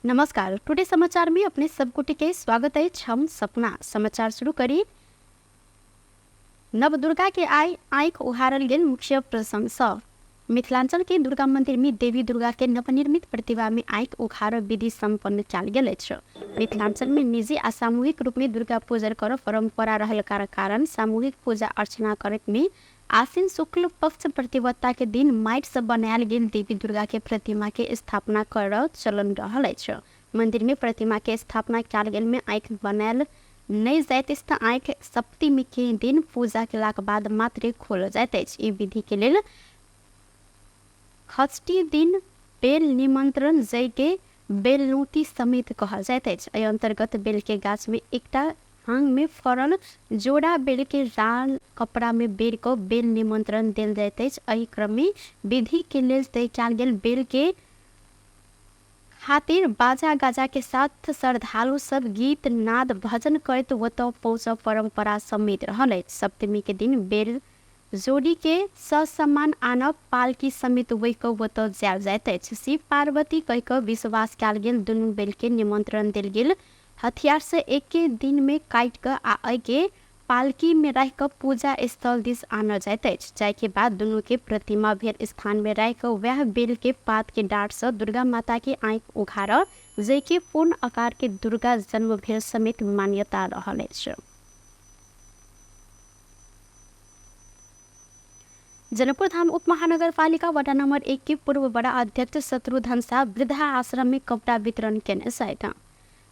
नमस्कार, टुडे समाचार में अपने सब गोटे के स्वागत है। हम सपना समाचार शुरू करी। नवदुर्गा के आइ आँख उहारल गेल मुख्य प्रसंग सँ। मिथिलांचल के दुर्गा मंदिर में देवी दुर्गा के नवनिर्मित प्रतिमा में आँख उघार विधि सम्पन्न कयल गेल अछि। मिथिलांचल में निजी आ सामूहिक रूप में दुर्गा पूजन कर परंपरा रहल कारण सामूहिक पूजा अर्चना करैत में आश्विन शुक्ल पक्ष प्रतिपत्ता के दिन माटि से बनायल गेल देवी दुर्गा के प्रतिमा के स्थापना कर चलन रहल अछि। मंदिर में प्रतिमा के स्थापना कयल गेल में आँखि बनायल नहि जाइत अछि तऽ आँखि सप्तमी के दिन पूजा केलाक बाद मात्रे खोलल जाइत अछि। ई विधि के लेल षष्ठी दिन बेल निमंत्रण जय के बेलनौती समेत कहल जाइत अछि। एहि अंतर्गत बेल के गाछ में एकटा हांग में फड़ल जोड़ा बेल के लाल कपड़ा में बेर कऽ बेल निमंत्रण देल जाइत अछि। एहि क्रम में विधि के लेल तय कयल गेल बेल के खातिर बाजा गाजा के साथ श्रद्धालु सब गीत नाद भजन करैत ओतऽ पहुँचब परंपरा समेत रहल अछि। सप्तमी के दिन बेल जोड़ी के ससम्मान आनब पालकी समेत वहि कऽ ओतऽ जायल जाइत अछि। शिव पार्वती कहि कऽ विश्वास कयल गेल दुनू बेल के निमंत्रण देल गेल हथियार से एके दिन में काटि कऽ आ एहि के पालकी में राखि कऽ पूजा स्थल दिस आनल जाइत अछि। जाहि के बाद दुनू के प्रतिमा भेल स्थान में राखि कऽ वएह बेल के पात के डाँट सँ दुर्गा माता के आँखि उघारल जाहि के पूर्ण आकार के दुर्गा जन्म भेल समेत मान्यता रहल अछि। जनकपुर धाम उप महानगरपालिका वडा नंबर 1 के पूर्व वडा अध्यक्ष शत्रुघ्न शाह वृद्धा आश्रम में कपड़ा वितरण केने छथि।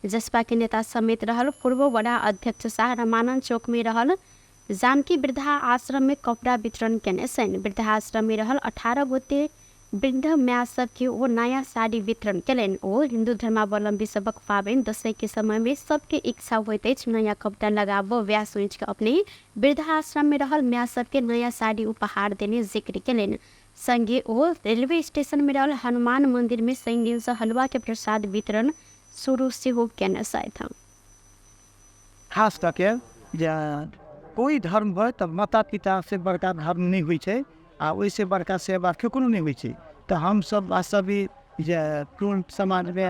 जसपा के नेता समेत रहल पूर्व वडा अध्यक्ष शाह रामानंद चौक में रहल जानकी वृद्धा आश्रम में कपड़ा वितरण केने छनि। वृद्धाश्रम में रहल 18 गोटे वृद्ध माय सबके ओ नया साड़ी वितरण केलनि। ओ हिन्दू धर्मावलम्बी सबक पाबनि दशैं के समय में सबके इच्छा होइत अछि नया कपड़ा लगाबऽ, वएह सोचि कऽ अपने वृद्धाश्रम में रहल माय सबके नया साड़ी उपहार देने जिक्र केलनि। संगे ओ रेलवे स्टेशन में रहल हनुमान मंदिर में शनि दिन सँ हलुआ के प्रसाद वितरण शुरू सेहो केने छथि। खास कऽ के जे कोइ धर्म होइ तऽ माता पितासँ बड़का धर्म नहि होइ छै आ ओहिसँ बड़का सेवा ककरो नहि होइ छै। तऽ हमसभ वास्तविक जे टोल समाजमे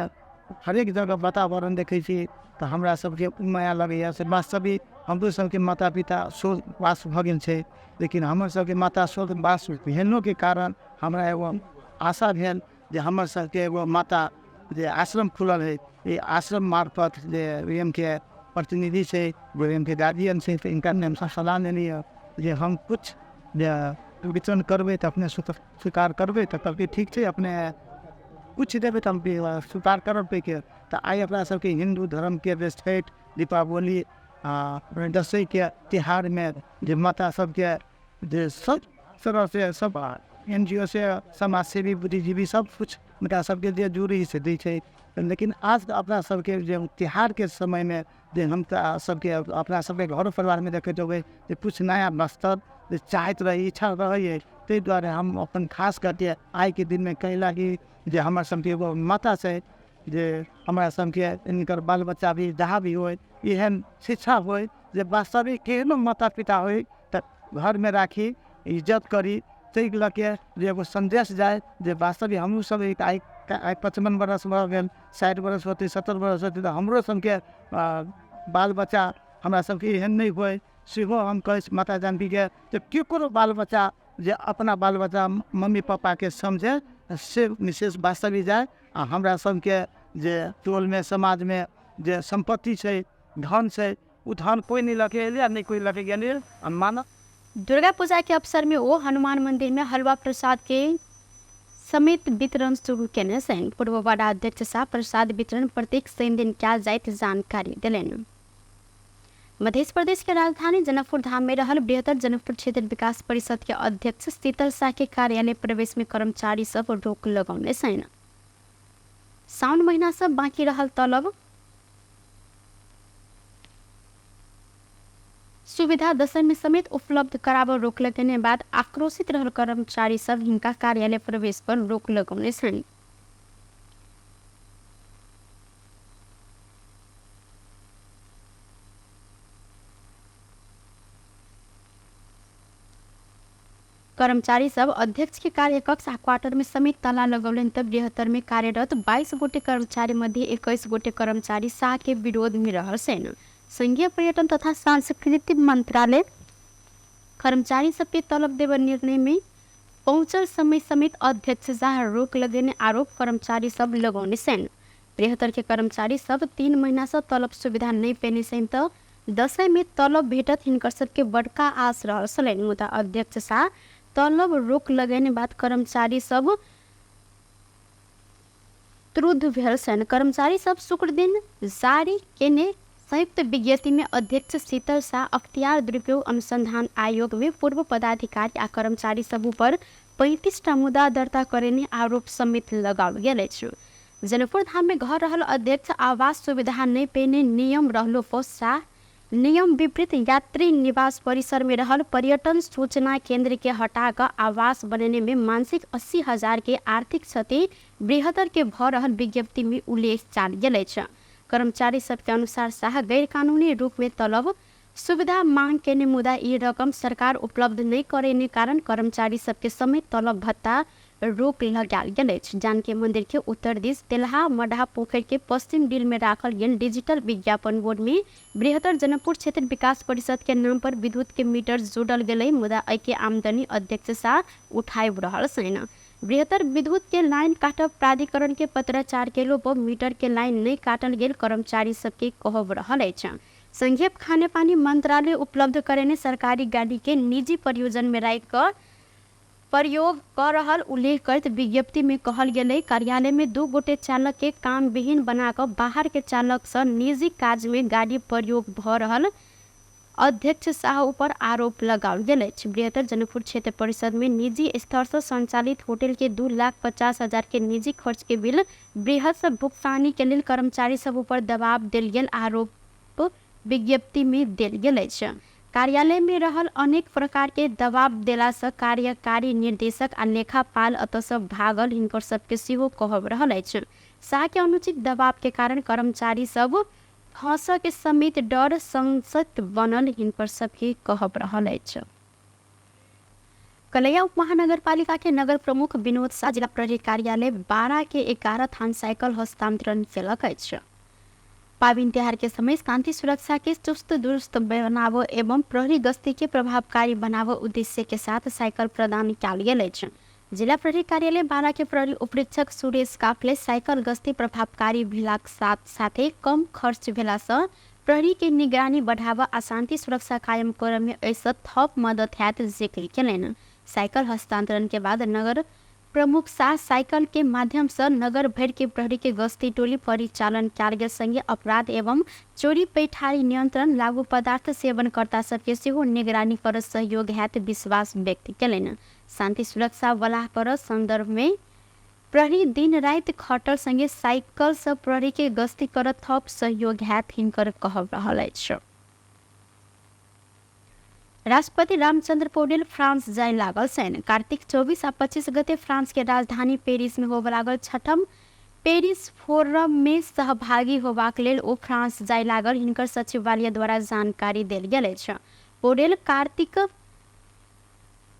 हरेक जगह वातावरण देखै छी तऽ हमरा सबके माया लगैए से वास्तविक हमरो सबके माता पिता स्वर्गवास भऽ गेल छै, लेकिन हमर सबके माता स्वर्गवास भेलोके कारण हमरा एगो आशा भेल जे हमर सबके एगो माता जे आश्रम खुलल हइ, ई आश्रम मार्फत जे एम के प्रतिनिधि छै, जे एम के गार्जियन छै, तऽ हिनका हमसब सलाह लेली हँ जे हम किछु जे वितरण करबै तऽ अपने स्वीकार करबै। तऽ कहलकै ठीक छै, अपने किछु देबै तऽ हम स्वीकार करब कहिके। तऽ आइ अपना सबके हिन्दू धर्मके जे छठि, दीपावली आ दशैंके तिहारमे जे माता सबके जे सब तरहसँ सब एन जी ओ से समाजसेवी बुद्धिजीवी सब किछु हुनका सबके जे जुड़ी से दै छै, लेकिन आज अपना सबके जे तिहारके समयमे जे हम तऽ सबके अपना सबके घर परिवारमे देखैत होबै जे किछु नया वस्त्र जे चाहैत रही, इच्छा रहैए, ताहि दुआरे हम अपन खास करके आइके दिनमे कैला कि जे हमर सबके एगो माता छै जे हमरा सबके हिनकर बाल बच्चा भी जहाँ भी होइ एहन शिक्षा होइ जे वास्तविक केहनो माता पिता होइ तऽ घरमे राखी, इज्जत करी, ताहि लऽ के जे एगो सन्देश जाइ जे वास्तविक हमहूँ सब एक आइ आइ 55 बरस भऽ गेल, 60 बरस होतै, 70 बरस होतै तऽ हमरो सबके बाल बच्चा हमरा सबके एहन नहि होइ, सेहो हम कहै छी माता जानकीके जे ककरो बाल बच्चा जे अपना बाल बच्चा मम्मी पप्पाके समझै से विशेष वास्तविक जाइ। आ हमरा सबके जे टोलमे समाजमे जे सम्पत्ति छै, धन छै, ओ धन कोइ नहि लऽ के एलै आ नहि कोइ लऽ के गेलै आ मानव। दुर्गा पूजा के अवसर में ओ हनुमान मंदिर में हलवा प्रसाद के समेत वितरण शुरू केने छनि। पूर्व वडा अध्यक्ष शाह प्रसाद वितरण प्रत्येक शनि दिन कयल जाइत जानकारी देलनि। मध्य प्रदेश के राजधानी जनकपुर धाम में रहल बृहत्तर जनकपुर क्षेत्र विकास परिषद के अध्यक्ष शीतल शाह के कार्यालय प्रवेश में कर्मचारी सब रोक लगौने छनि। साउन महीना से बाकी रहल तलब सुविधा दशमी समेत उपलब्ध कराबऽ रोक लगेने बाद आक्रोशित रहल कर्मचारी सब हिनका कार्यालय प्रवेश पर रोक लगौने छनि। कर्मचारी सब अध्यक्ष के कार्यकक्ष आ क्वार्टर में समेत ताला लगौलनि तऽ बृहत्तर में कार्यरत 22 गोटे कर्मचारी मध्य 21 गोटे कर्मचारी शाह के विरोध में रहल छनि। संघीय पर्यटन तथा सांस्कृतिक मंत्रालय कर्मचारी सबके तलब देबऽ निर्णय में पहुँचल समय समेत अध्यक्ष शाह रोक लगेने आरोप कर्मचारी सब लगौने छनि। बृहत्तर के कर्मचारी सब 3 महीना से तलब सुविधा नहीं पेने छनि तऽ दशैं में तलब भेटत हिनकर सबके बड़का आस रहल छलनि, मुदा अध्यक्ष शाह तलब रोक लगेने बाद कर्मचारी सब क्रुद्ध भेल छनि। कर्मचारी सब शुक्र दिन जारी केने संयुक्त विज्ञप्ति में अध्यक्ष शीतल शाह अख्तियार दुरुपयोग अनुसंधान आयोग में पूर्व पदाधिकारी आ कर्मचारी सब ऊपर 35 टा मुद्दा दर्ता करेने आरोप समेत लगाओल गेल अछि। जनकपुर धाम में घर रहल अध्यक्ष आवास सुविधा नहीं पेने नियम रहलो पर शाह नियम विपरीत यात्री निवास परिसर में रहल पर्यटन सूचना केंद्र के हटा कऽ आवास बनेने में मानसिक 80,000 के आर्थिक क्षति बृहत्तर के भऽ रहल विज्ञप्ति में उल्लेख कयल गेल अछि। कर्मचारी सबके अनुसार शाह गैरकानूनी रूप में तलब सुविधा मांग केने, मुदा ई रकम सरकार उपलब्ध नहि करेने कारण कर्मचारी सबके समेत तलब भत्ता रोक लगायल गेल अछि। जानकी मंदिर के उत्तर दिस तेलहा मडहा पोखरि के पश्चिम डिल में राखल गेल डिजिटल विज्ञापन बोर्ड में बृहत्तर जनकपुर क्षेत्र विकास परिषद के नाम पर विद्युत के मीटर जोड़ल गेलै, मुदा एहि के आमदनी अध्यक्ष शाह उठाबि रहल छनि। बृहत्तर विद्युत के लाइन काटब प्राधिकरण के पत्राचार केलो पर मीटर के लाइन नहि काटल गेल कर्मचारी सबके कहब रहल अछि। संघीय खानेपानी मंत्रालय उपलब्ध करेने सरकारी गाड़ी के निजी प्रयोजन में राखि कऽ प्रयोग कऽ रहल उल्लेख करैत विज्ञप्ति में कहल गेलै, कार्यालय में 2 गोटे चालक के कामविहीन बना कऽ बाहर के चालक सँ निजी काज में गाड़ी प्रयोग भऽ रहल अध्यक्ष शाह ऊपर आरोप लगाओल गेल अछि। बृहत्तर जनकपुर क्षेत्र परिषद में निजी स्तर सँ संचालित होटल के 2,50,000 के निजी खर्च के बिल बृहत सँ भुगतानी के लेल कर्मचारी सब ऊपर दबाव देल गेल आरोप विज्ञप्ति में देल गेल अछि। कार्यालय में रहल अनेक प्रकार के दबाव देला सँ कार्यकारी निर्देशक आ लेखापाल अतऽ सँ भागल हिनकर सबके सेहो कहब रहल अछि। शाह के अनुचित दबाव के कारण कर्मचारी सब फंसऽ के समेत डर संसद बनल हिनकर सबके कहब रहल अछि। कलैया उप महानगरपालिका के नगर प्रमुख विनोद शाह जिला प्रहरी कार्यालय 12 के 11 थान साइकिल हस्तांतरण केलक अछि। पाबनि तिहार के समय शांति सुरक्षा के चुस्त दुरुस्त बनाबऽ एवं प्रहरी गश्ती के प्रभावकारी बनाबऽ उद्देश्य के साथ साइकिल प्रदान कयल गेल अछि। जिला प्रहरी कार्यालय 12 के प्रहरी उपरीक्षक सुरेश काफले साइकिल गश्ती प्रभावकारी भेलाक साथ साथे कम खर्च भेला सँ प्रहरी के निगरानी बढ़ाबऽ आ शांति सुरक्षा कायम करऽ में एहिसँ थप मदद हैत जिक्र केलनि। साइकिल हस्तांतरण के बाद नगर प्रमुख शाह साइकिल के माध्यम सँ नगर भरि के प्रहरी के गश्ती टोली परिचालन कयल गेल संगे अपराध एवं चोरी पैठारी नियंत्रण, लागू पदार्थ सेवनकर्ता सबके सेहो निगरानी करऽ सहयोग हैत विश्वास व्यक्त केलनि। शांति सुरक्षा वलाह करऽ संदर्भ में प्रहरी दिन राति खटल संगे साइकिल सँ प्रहरी के गश्ती करऽ थप सहयोग हैत हिनकर कहब रहल अछि। राष्ट्रपति रामचंद्र पौडेल फ्रांस जाय लागल छनि। कार्तिक 24 आ 25 गते फ्रांस के राजधानी पेरिस में होबय लागल छठम पेरिस फोरम में सहभागी होबाक लेल ओ फ्रांस जाय लागल हिनकर सचिवालय द्वारा जानकारी देल गेल अछि। पौडेल कार्तिक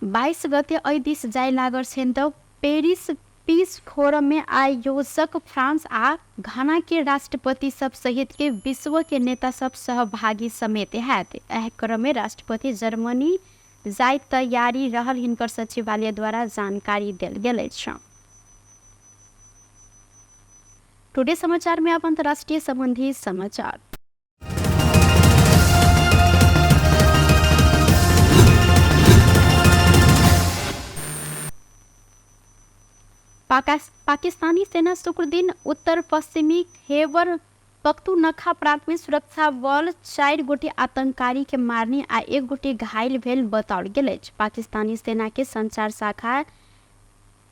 22 गते एहि दिस जाय लागल छनि तऽ पेरिस पीस फोरम में आयोजक फ्रांस आ घाना के राष्ट्रपति सब सहित के विश्व के नेता सब सहभागी समेत हैत। एहि क्रम में राष्ट्रपति जर्मनी जाय तैयारी रहल हिनकर सचिवालय द्वारा जानकारी देल गेल अछि। टुडे समाचार में अब अंतर्राष्ट्रीय संबंधी समाचार। पाकिस्तानी सेना शुक्र दिन उत्तर पश्चिमी खैबर पख्तूनख्वा प्रांत में सुरक्षा बल 4 गोटे आतंककारी के मारने आ 1 गोटे घायल भेल बताओल गेल अछि। पाकिस्तानी सेना के संचार शाखा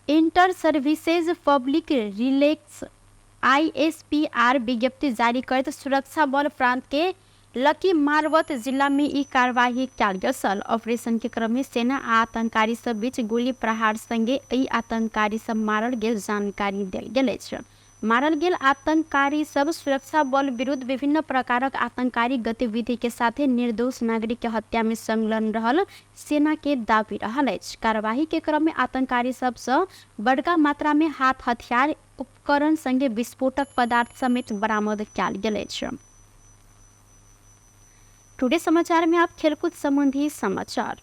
inter services public relations ISPR विज्ञप्ति जारी करैत सुरक्षा बल प्रांत के लकी मारवत जिला में ई कार्यवाही कयल गेल छल। ऑपरेशन के क्रम में सेना आ आतंककारी सब बीच गोली प्रहार संगे एहि आतंककारी सब मारल गेल जानकारी देल गेल अछि। मारल गेल आतंककारी सब सुरक्षा बल विरुद्ध विभिन्न प्रकारक आतंककारी गतिविधि के साथे निर्दोष नागरिक के हत्या में संलग्न रहल सेना के दावी रहल अछि। कार्यवाही के क्रम में आतंककारी सब सँ बड़का मात्रा में हाथ हथियार, उपकरण संगे विस्फोटक पदार्थ समेत बरामद कयल गेल अछि। टुडे समाचार में आप खेलकूद संबंधी समाचार।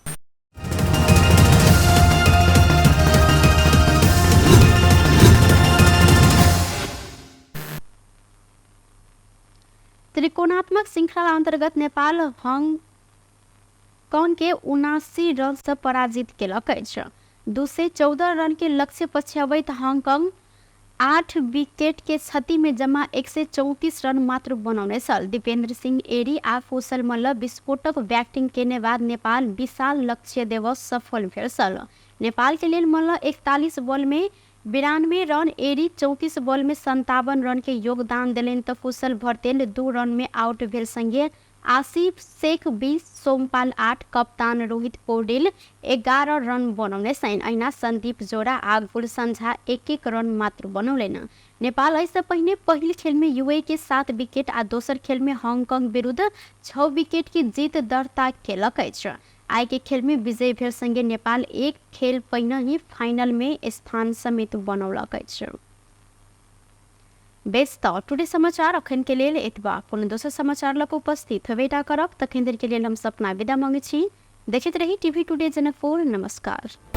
त्रिकोणात्मक श्रृंखला अंतर्गत नेपाल हांगकांग के 79 रन से पराजित केलक अछि। 214 रन के लक्ष्य पछियाबैत हांगकांग 8 विकेट के क्षति में जमा 134 रन मात्र बनौने छल। दीपेंद्र सिंह एरी आ कुशल मल्ल विस्फोटक बैटिंग केने बाद नेपाल विशाल लक्ष्य देबऽ सफल भेल छल। नेपाल के लेल मल्ल 41 बॉल में 92 रन, एरी 34 बॉल में 57 रन के योगदान देलनि तऽ कुशल भर्तेल 2 रन में आउट भेल संगे आसिफ शेख 20, सोमपाल 8, कप्तान रोहित पौडेल 11 रन बनौने छनि। अहिना संदीप जोड़ा आ गुलशन झा 1-1 रन मात्र बनौलनि। नेपाल एहिसँ पहिने पहिल खेलमे यूएई के 7 विकेट आ दोसर खेलमे हांगकांग विरुद्ध 6 विकेट के जीत दर्ता केलक अछि। आइ के खेलमे विजयी भेल संगे नेपाल एक खेल पहिने ही फाइनल मे स्थान समेत बनौलक अछि। बेस तऽ टुडे समाचार अखन के लेल एतबा। कोनो दोसर समाचार लऽ कऽ उपस्थित हेबे टा करब। तखन धरि के लेल हम सपना विदा मांगै छी। देखैत रही टीवी टुडे जनकपुर। नमस्कार।